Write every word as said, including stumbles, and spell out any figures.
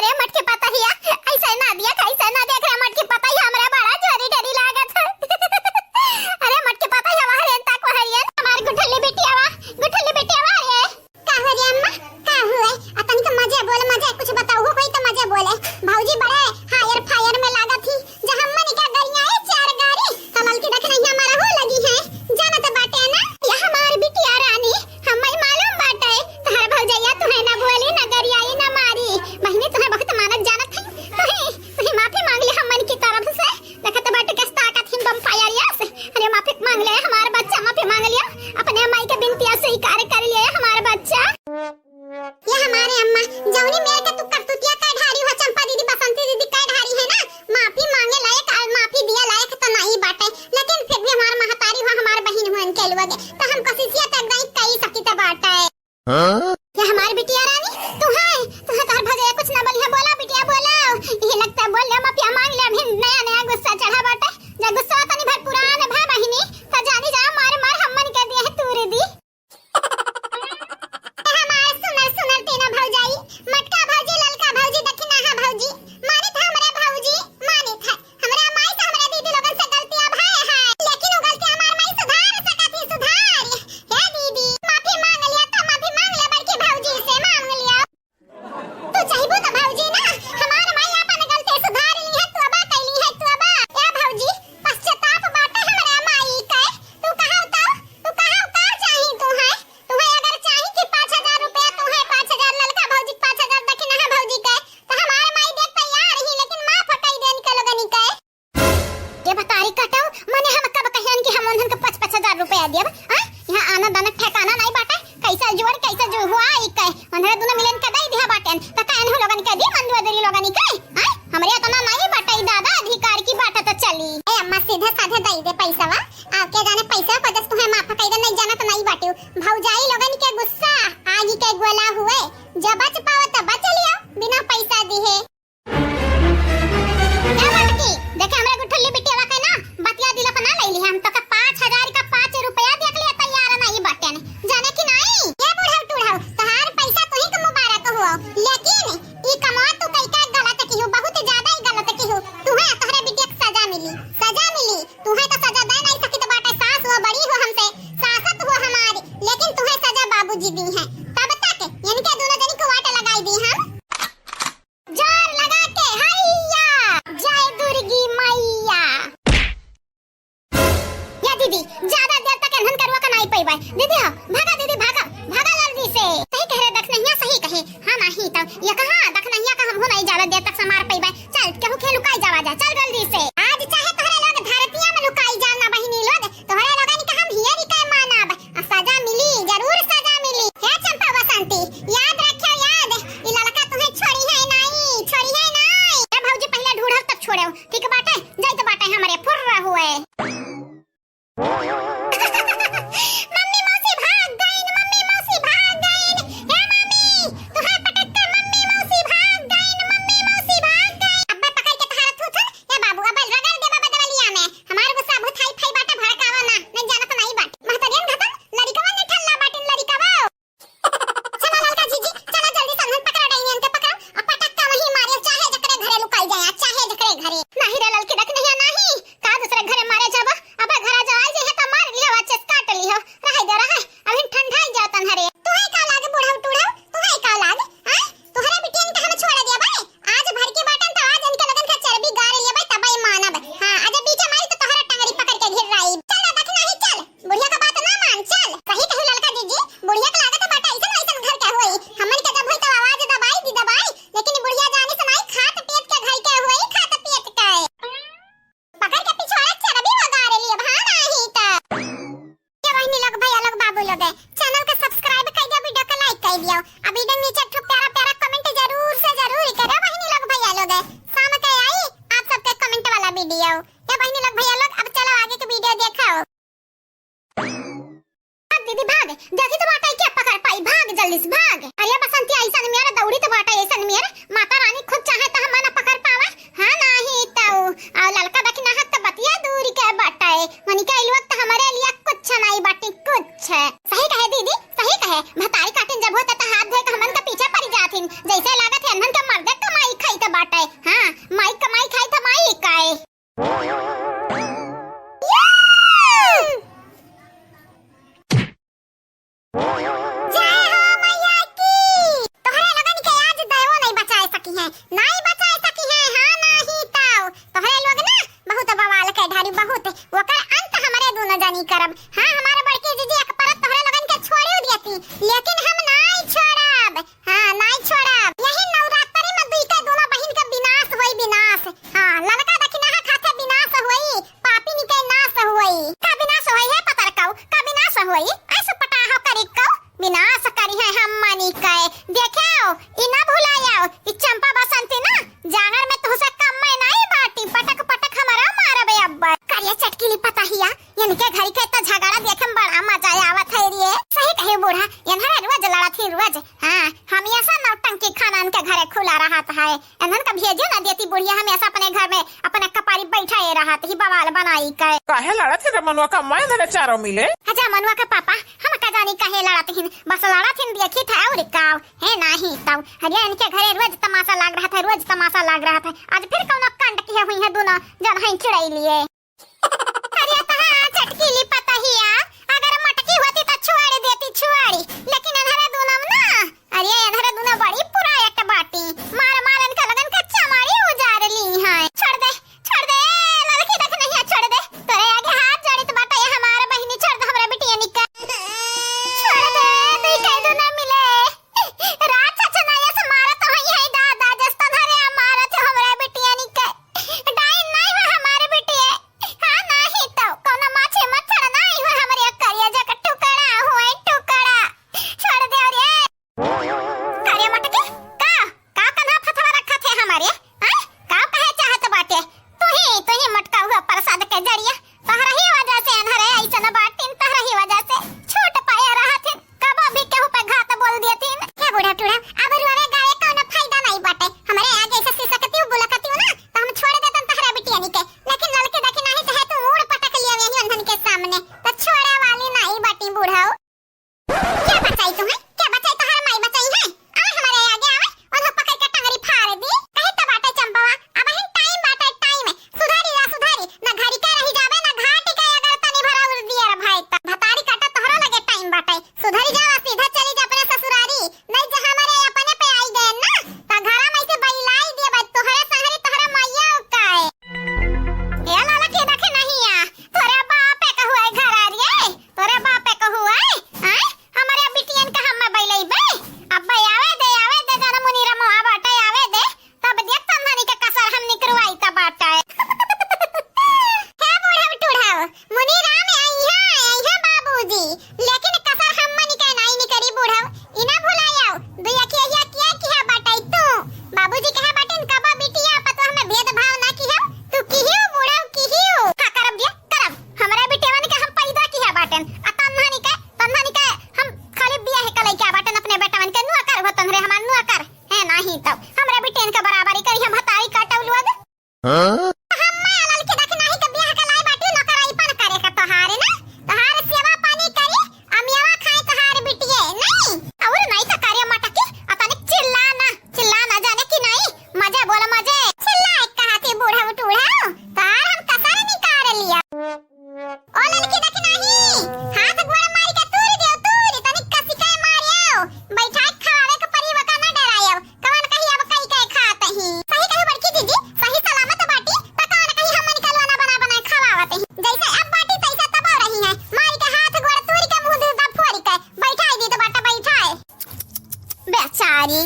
अरे मटकी पतोहिया, ऐसे ना देख, ऐसे ना देख रे मटकी पतोहिया, हमरा बड़ा जोरी डरी लागत है। अरे मटकी पतोहिया, वहरियन तक वहरियन, हमार गुठली बिटियावा, गुठली बिटियावा रे। का हो रे अम्मा, का हुए? आ तनिक मजे बोल, मजे कुछ बताऊ हो कोई तो मजे बोले। भौजी बड़े हायर फायर में लागत ही, जब हमन के गरियाए चार गारी, त ललकी देख नहीं हमारा हो लगी है। जानत बाटे ना, या हमार बिटिया रानी, हम्मे मालूम बाटे, तोहर भौजैया तुहे ना बोली, ना गरियाई, ना मारी। बहिनी, तुहे बहुत मानत जानत है। तुहे, तुहे माफी मांग ले हमन की तरफ से। देखत बाटे कैसे ताकत हिम बम फायर यस। अरे माफी मांग ले हमार बच्चा, माफी मांग लिया। अपने माई के बिनतिया स्वीकार कर लिए हमार बच्चा। ये हमारे अम्मा, जौनी मेर के तू करतूतिया कह ढारी हो, चंपा दीदी, बसंती दीदी कह ढारी है ना, माफी मांगे लायक और माफी दिया लायक तो नहीं बाटे, लेकिन फिर भी हमार महतारी हो, हमार बहिन हो, इनके लोग तो हम कोशिशिया तक नहीं कई सकी तो बाटे। हाँ? ये हमार बिटिया रानी, तू है, तू है, तोहर भौजैया कुछ ना बोली है, बोला बिटिया बोला, ये लगता है बोल ले, माफिया मांग ले, अभी नया नया गुस्सा चढ़ा बाटे, जब गुस्सा तनी भर पुरान भा बहिनी, तो जानी जा मार मार हमन के दिए है तूर दी। हमार सुनर सुनर तीनों भौजाई, मटका भौजी, ललका भौजी, दखिनाहा भौजी, मानित है हमरे भौजी, मानित है। हमरा माई से, हमरा दीदी लोगन से गलतियाँ भय है, लेकिन उ गलती हमार माई सुधार सकत ही, सुधार। हे दीदी, माफी मांग लिया तो माफी मांग ले बड़की भौजी से, मांग लिया। तू चाहबू तो भौजी ना, हमार माई आपन गलती सुधार ली है, तोबा कैली है, तोबा। ए भौजी, पश्चाताप बाटे हमरा माई के। तू कहा तो, तू कहा का चाही तू है? तू है अगर चाही कि पाँच हजार रुपया तू है, पाँच हजार ललका भौजी के, पाँच हजार दक्षिणा है भौजी के, तो हमार माई देख तैयार ही, लेकिन माफ कई देन के लोगनी के। ये बतारी कटो, मने हम कब कहियन कि हम उन्हन के पाँच, पाँच हजार रुपया देब? हाँ? यहाँ आना दाना ठिकाना नहीं बाटे, कैसे जोड़, कैसे जो हुआ, ई कहे, उन्हन दोनों मिलन के दे दिया बाटेन, तो कहे इन्हों लोगन के दी, मंदुआ देरी लोगन के, हाँ? हमरे इतना नहीं बाटे, ई दादा अधिकार की बात तो चली। ए अम्मा, सीधे साधे दे दे पैसवा, आके जाने पैसा को जस तुम्हें माफ कई दे, नहीं जाना तो नहीं बाटे, भौजाई लोगन के गुस्सा आगी के गोला हुए, जब बच पाओ तो बच लियो, बिना पैसा दिए। ए बटकी, देखे हमरा गुठली बिटिया के ना, बतिया दिल पर ना लइली, हम तो का पाँच हजार का पाँच रुपया देख लिया तैयार नहीं बटेन, जाने कि नहीं? ए बुढ़ऊ टूढ़ऊ, तोहार पैसा तुही के मुबारक हो, लेकिन ई कमवा तू कई का गलत किहू, बहुत ज्यादा ही गलत किहू। तुहे तोहरे बिटिया के सजा मिली, सजा मिली। तुहे तो सजा दे नहीं सकित बाटे, सास हो बड़ी हो हमसे, सासत हो हमारी, लेकिन तुहे सजा बाबूजी दी है। तब तक इनके दोनों जनी को वाट लगाई दी हम। जोर लगा के हैया, जय दुर्गी मैया। या दीदी, ज्यादा देर तक एन्हन करुआ का नाई पइबे। दीदी हो, भागा दीदी, भागा, भागा जल्दी से। सही कह रहे दखनहिया, सही कहे। हाँ, नहीं तो ये कहाँ दखनहिया का हमहू नहीं ज्यादा देर तक समार पइबे। चल, केहू के लुकाई जावा जा, चल जल्दी से। आज चाहे तोहरे लोग धरतिया में लुकाई जाओ ना बहिनी लोग, तोहरे लोगन का हम हियरी के मानब। आ सजा मिली, जरूर सजा मिली। हे चंपा बसंती, याद रखियो याद, ई ललका तुम्हें छोड़ी है नाई, छोड़ी है नाई। ए भौजी, पहले ढूढ़ब तब छोड़ेउ, ठीक बाटे? जाइत बाटे हमरे फुर्र हुए। मम्मी मौसी भाग गईन, मम्मी मौसी भाग गईन। हे मम्मी, तुहार पटक के मम्मी मौसी भाग गईन, मम्मी मौसी भाग गईन। अब्बे पकड़ के तहार थूथन, ए बाबू, अब रगड़ देबा बदवलिया में। हमार गुस्सा बहुत हाई फाई बाटे, भड़कावा ना, नहीं जानत नहीं बाटे। महतरियन घटन, लड़िकवा ने ठल्ला बाटिन लड़िकवा। चला ललका जीजी, चला जल्दी से उन्हन पकड़ा, डाइनियन के पकड़ा, आ पटक के वहीं मारे, चाहे जकरे घरे लुकाई जाए, चाहे जकरे घरे। नाही रे ललकी दखनहिया, नाही, का दूसरे घरे मारे जाबा? अब घरा जो आई जे है तो मार लिहो, अच्छे से काट लिहो, रहे दे रहे, अभी ठंडाई जातन हरे। तुहे का लागे बुढ़ऊ टूढ़ऊ, तुहे का लागे, हाँ? तोहरे बिटियन के हम छोड़ देबे, आज भर के बाटन तो आज इनके लगन का चर्बी गार लेबे तबे मानब। हाँ, आज बीचे मारी तो तोहरा टंगरी पकड़ के घिर्राई। चल दखनही चल। बुढ़िया का बात ना मान, चल। सही कही ललका जीजी, बुढ़िया के लागत बाटे ऐसन ऐसन घर के होई। हमन के जब होई तब आवाज दबाई दी दबाई, लेकिन बुढ़िया जानी से नाई खात पियत के घर के होई, खात पियत के। पकड़ के पिछवाड़ा चरबी वगारे लिए, भा नाही त। ये बहिनी लोग, भैया लोग, बाबू लोग, channel के subscribe कर दियो, video के like कर दियो, अब video नीचे एक ठो प्यारा प्यारा comment जरूर से जरूर करो बहिनी लोग, भैया लोग। शाम के आई आप सबके comment वाला video। ये बहिनी लोग, भैया लोग, अब चलो आगे के video देखो। भाग दीदी भाग, देखी तो बाटे के पकड़ पाई, भाग जल्दी से भाग। अरे बसंती ऐसन मेर दौड़ी तो बाटे ऐसन मेर, माता रानी खुद चाहे तो हम ना पकड़ पावे। हाँ नाही तो, आ ललका दखिना हाथ तो बतिया दूरी के बाटे, मनी के इलवत तो हमारे लिए कुछ नहीं बाटे कुछ। सही कहे दीदी, सही कहे, भतारी काटिन जब होता तो हाथ धोए के हमन के पीछे पड़ जाथिन, जैसे लागत है हमन के मर्दे कमाई हमेशा नौटंकी खाना इनके घरे खुला रहत है। इन्हन का भेजे ना देती बुढ़िया, हमेशा अपने घर में अपने कपारी बैठा ये रहत ही बवाल बनाई के। काहे लड़त है रे मनुआ का माय धरे चारों मिले? अच्छा मनुआ का पापा, हम का जानी काहे लड़त हिन, बस लड़त हिन देखी था और का। है नाही तब हरिया इनके घरे रोज तमाशा लाग रहत है, रोज तमाशा लाग रहत है। आज फिर कौनो कांड किहे हुई है दोनों जन हैं चिड़ै लिए। अरे तहा चटकीली पतहिया, अगर मटकी होती त छोड़ देती छोड़ी, लेकिन इन्हरे दोनों ना, अरे इन्हरे दोनों बड़ी पुरायट बाटी, मार मार इनका लगन का चमाड़ी उजार ली है। छोड़ दे, छोड़ दे, ए ललकी देख नहीं है, छोड़ दे, तोरे आगे हाथ जोड़ी त बाटे ये हमार बहिनी, छोड़ दे हमरा बिटिया निका। छोड़ दे, दुई कह दो ना मिले। रात छछनाया से मारत होई है दादा, जस्ता धरे आ मारत है हमरा बिटिया निका। डाइन नाही हो हमार बिटिया। हाँ, नाही तो कौनो माछी मच्छर नाही हो हमरे करिया जक टुकड़ा होए टुकड़ा। छोड़ दे रे। करे मटकी, का, का कन्हा फथवा रखत है हमारे? हाँ? का कहे चाहत बाटे? तू ही, तू ही मटका हुआ प्रसाद के जरिया। तोहरा ही वजह से अन्हरे ऐसन बाटिन, तोहरा ही वजह से छूट पाए रहथिन। कबो भी केहू पे घात बोल देथिन। हे बूढ़ा टूढ़ा, अब रोवे गावे कौनो फायदा नहीं बाटे। हमरे आगे ऐसे सिसकतिउ बुलकतिउ ना, तो हम छोड़ देतन तहरा बिटियनी के। लेकिन ललके देखी नाही चाहे तू ऊड़ पटक लिया यही अंधन के सामने, तो छोड़े वाली नहीं बाटी बूढ़ाऊ। क्या बचाई तुम्हें? क्या बचाई? तोहरा माई बचाई है? आवे हमरे आगे आवे, उन्हें पकड़ के टंगरी फाड़ दी। कही तो बाटे चंपवा, अब ही टाइम बाटे टाइम। सुधारी ला सुधारी, ना घड़ी के रही जावे, ना घाटी के अगर तनी भरा उड़ दिया रे भाई त। भतारी काटा तोहरा लगे टाइम बाटे। सुधरी जावा, सीधा चली जा अपने ससुरारी। नहीं जा हमरे अपने पे आई गए ना, त घरा में से बैलाई दिए बा तोहरे संहरी तोहरे मैया काए। ए लाला के देखे नहीं आ, तोरे बापे का हुआ है घर आ रे, तोरे बापे का हुआ है, हैं? हमरे बिटियन का हम बैलैबे, अब आवे दे, आवे दे, जाना मुनीराम वहाँ बाटे, आवे दे, तब देख तन्हनी के कसर हम निकरवाई त बाटे। हे बूढ़व टूढ़व, मुनीराम आई है, आई है बाबूजी, लेकिन कसर हम मनी के नाई निकरी बूढ़व, इना भुलायव, दुई अखिया किया किया बाटे तू, बाबूजी कहे बाटिन कबो बिटिया पतोह में भेदभाव ना किहव, तू किहियो बूढ़व किहियो। का करब दिया? करब। हमरा बेटेवन के हम पैदा किहा बाटेन। आ तन्हनी के, तन्हनी के हम खाली बियाह के लइका बाटेन, अपने बेटवन के नौकर हो तन्हरे हमार नौकर। है नाही तब। हमरा बेटेन के बराबरी करी हम भतारी काटव लोग। हाँ? हम मैं ललकी देख नाही के बियाह के लाई बाटी नौकराईपन करे के तोहारे ना। तोहार सेवा पानी करी, अमियावा खाए तोहार बिटिये, नहीं? और नहीं तो करे मटकी, अतने चिल्ला ना, चिल्ला ना जाने कि नहीं? मजे बोल मजे। चिल्ला कहा थी बूढ़ा टूढ़ा, तार हम कसर निकाल लिया। ओ ललकी देख नहीं, हाथ गोड़ मारी के तूरी देव तूरी, तनी कसी के मारियो, बैठा के खवावे के परी वका ना डरायो। कवन कही अब कई के खात ही। सही कही बड़की जीजी, सही सलामत बाटी, त कवन कही हमन के लोना बना बना खवावत ही। जैसे अब बाटी तैसे तब रही है। मारी के हाथ गोड़ तूरी के मुंह दूध फोरी के बैठाई दी तो बाटा बैठाए। बेचारी,